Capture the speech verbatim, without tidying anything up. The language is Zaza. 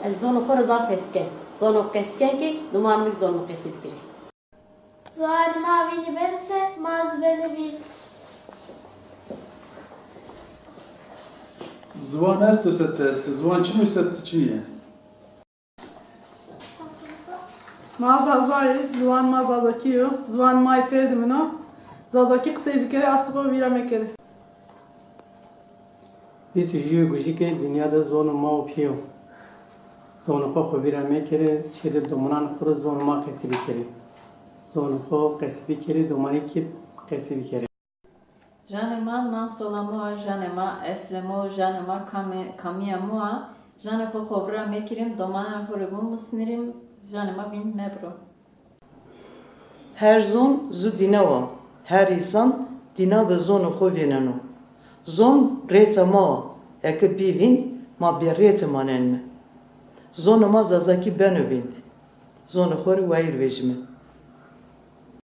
Ez zonê xo ra zaf hes ken. Zono qesî ken ki domanê mi kî zonê mi qesî bikerê. Ziwanê ma vînî benê se, ma zî benê vîn. Ziwan esto se ti estî, ziwan çin o se ti çinî yê. Ma Zaza yê, ziwan ma Zazakî yo, ziwan ma yê pêrdîmin o. Zazakî qisey bikerê, asê xo vîra mekerê. Vîst û jûyê gujî ke dinya de zonê ma û pî yo. Zonê xo xo vîra mekerê, çê de domananê xo de zonê ma qesî bikerê. Zonê xo qesî bikerê, domanî kî qesî bikerê. Janê ma nan sola mo a, janê ma eslê mo, janê ma kamê, kamîya mo a, janê xo xo vîra mekirîm, domananê xo rê bimusnirîm, janê ma vînd mebiro. Her zon zu dîne wa. Her îsan dîna bi zonê xo vêneno. Zon rêça ma wa. Eke bî vînd, ma bê rêçe manenme. Zonê ma Zazakî beno vînd. Zonê xo rê wayîr vejîme.